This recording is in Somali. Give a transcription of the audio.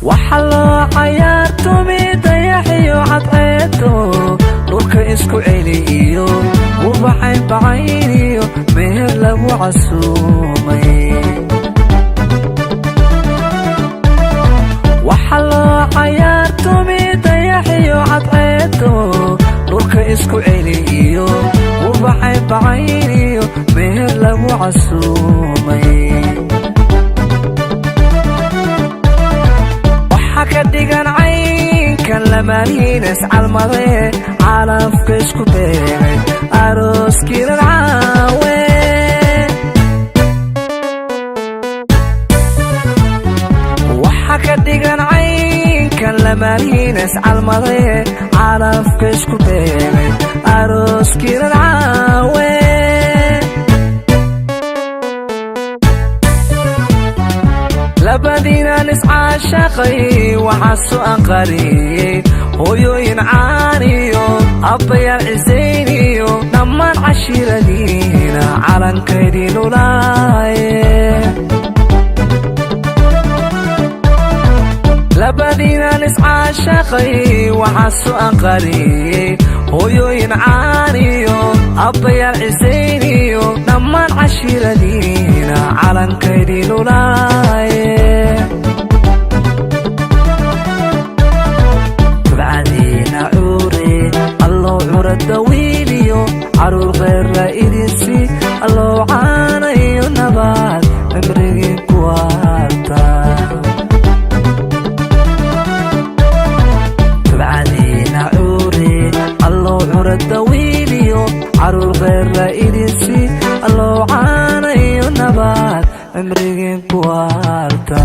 Waxa loo cayaartumi dayaxiyo cadceedo, dhulka isku celi iyo ubaxaynbacayniyo meher lagu casuumay. Waxa loo cayaartumi dayaxiyo cadceedo, dhulka isku celi iyo ubaxaynbacayniyo meher lagu casuumay. Waxa ka dhigan caynkan lamaanihiin iscalmadee, calafka isku beegay arooskiinan caawe. Waxa ka dhigan caynkan lamaanihiin iscalmadee, calafka isku beegay arooskiinan caawe. Labadiinan iscaashaqay waxaa su anqariyey hooyooyin caaniyo abbayaal cisayniyo dhammaan cashiiradiina calankaydii lulaaye. Labadiinan iscaashaqay waxaa su anqariyey hooyooyin caaniyo abbayaal cisayniyo dhammaan cashiiradiina calankaydii lulaaye. Dabcadiina cuure allow curada wiiliyo caruur kheyrla idinsi, allow caanayo nabaad cimrigii ku waarta. Dabcadiina cuure allow curada wiiliyo caruur kheyrla idinsi, allow caanayo nabaad cimrigii ku waarta.